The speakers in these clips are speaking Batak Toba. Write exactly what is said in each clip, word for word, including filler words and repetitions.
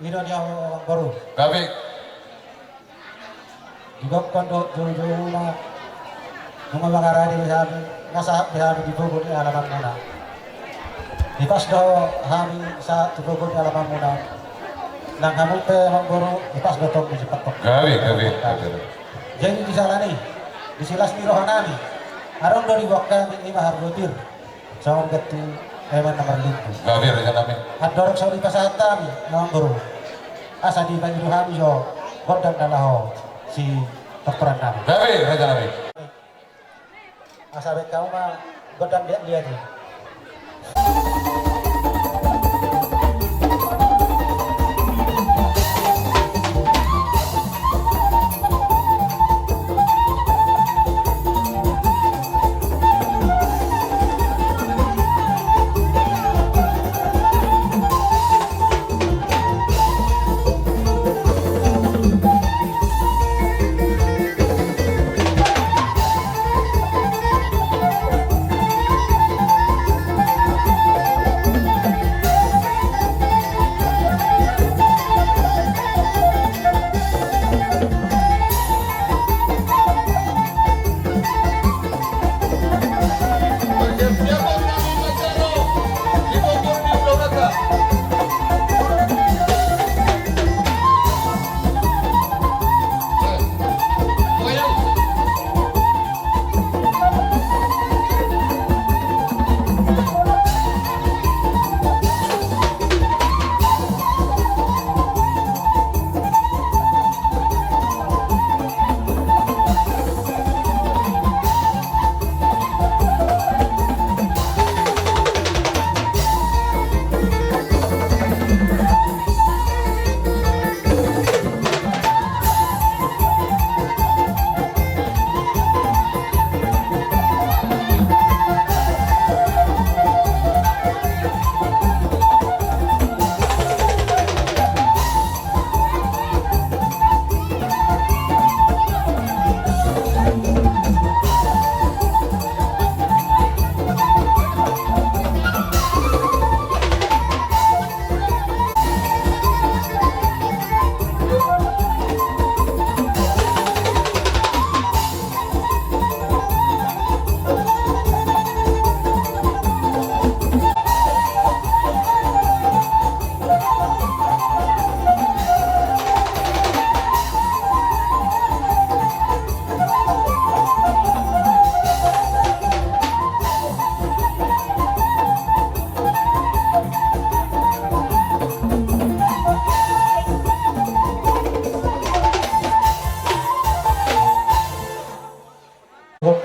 Ida dia ho boru. Gabe. Didokkon do joujou na. Nunga mangarade di hami, na sahat di hami di pogu ni alaman muna. Dipas do hami sahat di pogu ni alaman muna. Nang hamu pe amang boru, dipas do tong di sipatok. Gabe, gabe, gabe. Jadi di sala ni, di silas ni roha nami. Adong do diboan hami ima harbotir. Songon ganti eman na marlingku. Gabe raja nami. Andorang so dipasahat hami, amang boru. Asa dipangido hami jo, gondang na laho, si tortoran nami. Gabe raja nami. Asa baen hamu ma, gondang liat-liat i.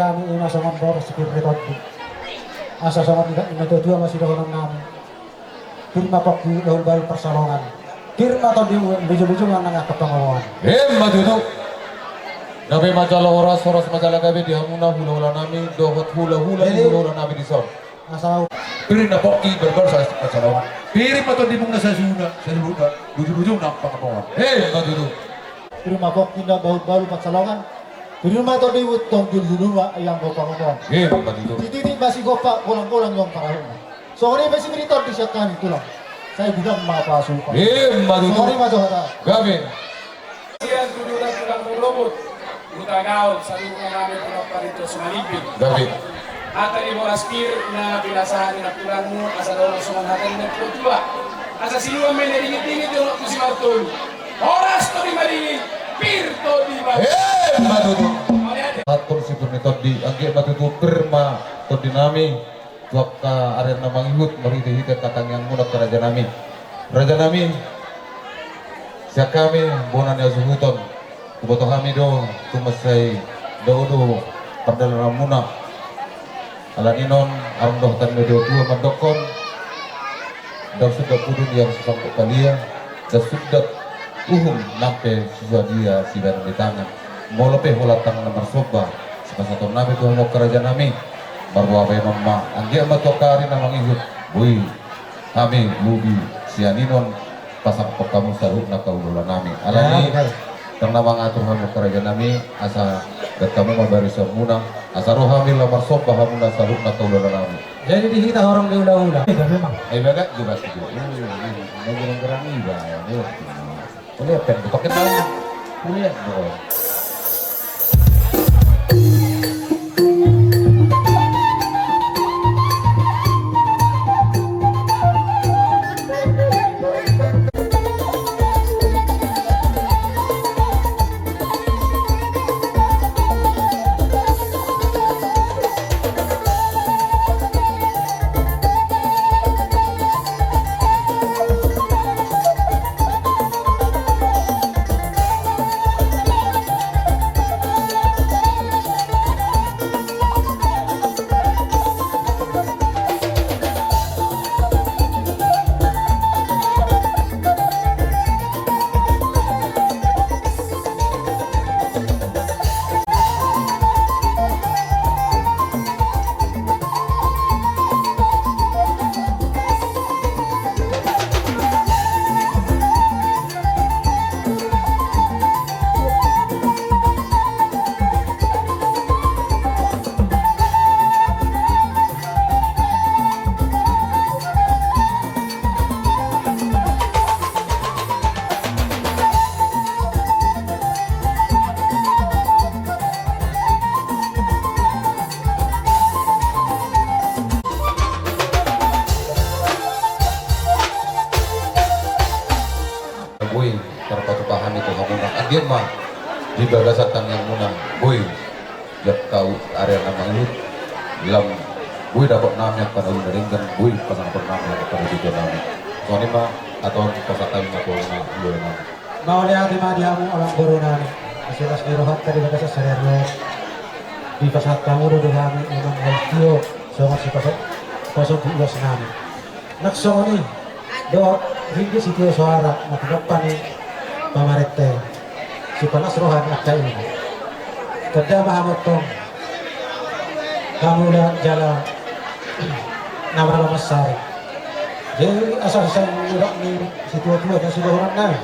Hami ima songon boru si pir ni tondi. Asa songon i ma tutu ma sidohonon nami. Pir ma pongki, bahulbahul pansalongan. Pir ma tondimu, lujunglujung nang angka pangomoan. Ima tutu. Gabe ma jala horas, horas ma jala gabe di hamuna hulahula nami, dohot hulahula ni hulahula nami dison. Asa pir ma pongki, bahulbahul pansalongan. Pir ma tondimu na sasuna, saluhutna, lujunglujung nang pangomoan. Ima tutu. Pir ma pongki na bahulbahul pansalongan. Pir ma tondimu tong di lujunglujung nang angka pangomoan. Ima tutu. Titi ma sigompa, golanggolang ni parahutna. Songon i pe si pir ni tondi sian hami tulang. Sai godang ma pasupasu. Ima tutu. Songon i ma jo hata. Gabe. Sian tuduran tulang Rorobot. Hutagaon saluhutna nami tulang Parinto Simalingping. Gabe. Hata ni boras pir na pinasahat ni tulangmu asa dohot songon hata ni natuatua. Asa sinuan ma i na dingindingin dohot tu si Martolu. Horas tondi madingin, pir tondi madingin. Ima tutu. Mauliate. Sahat tu si pir ni tondi, anggiat ma tutu pir ma tondi nami. Tu angka ari na mangihut marhitehite angka tangiangmuna angka raja nami. Raja nami, sian hami bona ni hasuhuton, huboto hami do tung mansai dao do pardalananmuna. Alani non, adong do hata ni natuatua mandokkon, ndang sundat udun ia so sangkut palia, ndang sundat uhum nang pe so sadia sibahenon ni tangan. Molo pe holan tangan na marsomba, sipasahaton nami tu hamu angka raja nami. Marboa bahenon ma, anggiat ma tu angka ari na mangihut, boi hami lobi sian i non pasangapon hamu saluhutna angka hulahula nami. Alani, ndang na mangatur hamu angka raja nami, asa baen hamu ma barisanmuna, asa ro hami laho marsomba hamuna saluhutna angka hulahula nami. Jadi di hita horong ni hulahula. Ai bagak jo batu jo. Magerang-gerang iba, ya. Ulian pe, pakai tangan. Ulian, boy. Boi, tarpatupa hami tu hamuna. Anggiat ma di bagasan tangiangmuna, boi, di angka ari na mangido, lam boi dapot nami angka na uli na denggan, boi pasahathon nami angka na tuatua nami. Songon i ma, antong pasahat hami ma tu hamuna, hulahula nami. Mauliate ma di hamu amangboru nami. Asi las ni rohanta di bagasan sadari on, dipasahat hamu do di hami unang na tio songon sipaso-, pasombu ulos nami. Nang songon i do ringgit sitio soara na tinompa ni pamarenta i, sipalas roha ni angka i. Tanda ma hamu antong hamuna jala na marhaha mansari. Jadi asa sai mulak ni situatua na sidohonon nami.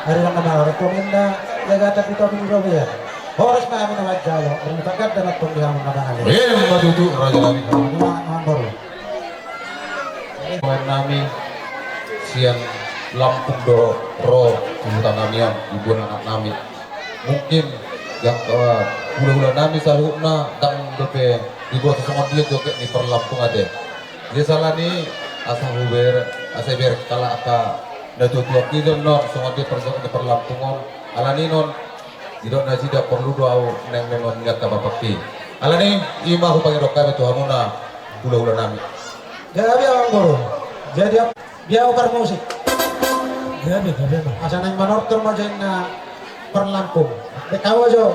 Ari nang na marhaha mansari, jaga tapi kami di robean. Horas ma hami na manjalo, ari tagak dan antong di hamu na mangalehon. Ima tutu raja nami. Ima amangboru. Bahen nami sian Lampung do ro tu huta nami on, diboan anak nami. Mungkin hulahula nami saluhutna ndang dope diboto songon dia joget ni parlampung ate. Jadi alani asa huber, asa ibereng halak angka na tuatua i do non songon dia parjoget ni parlampung on. Alani non didok nasida porlu do ahu naeng memang nian taba pake. Alani i ma hupangido hami tu hamuna hulahula nami. Gabe amangboru. Jadi ap-, dia oper musik. Gabe, gabe ma. Asa naeng manortor ma jala na parlampung. Dek awa jo.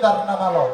Karna malo.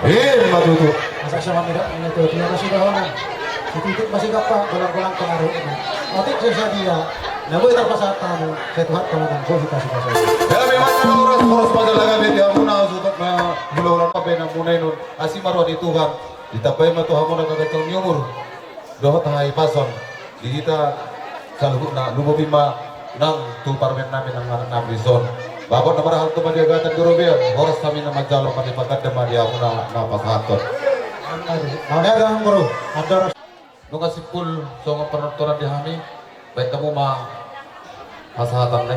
Ima tutu. Asa sama mida ini tuh dia masih dohonan. Sititik masih gampang golang-golang pengaruhna. Otik sesadia. Namun terpaksa tamu. Saya Tuhan kalau nang kopi kasih kasih. Ya memang horas horas pada laga beti amuna sutat ma gula-gula apa yang amuna inun. Asi marwah di Tuhan. Ditambai ma tu hamuna kagacang ni umur. Dohot hahipason di hita saluhutna, lumobi ma nang tu parumaen nami nang anak nami dison. Bagot na marahal tu ma di agatan di robean, horas hami na manjalo, pande paganda ma di hamuna na pasahathon. Nunga simpul songon panortoran di hami, baen hamu ma hasahatan ni.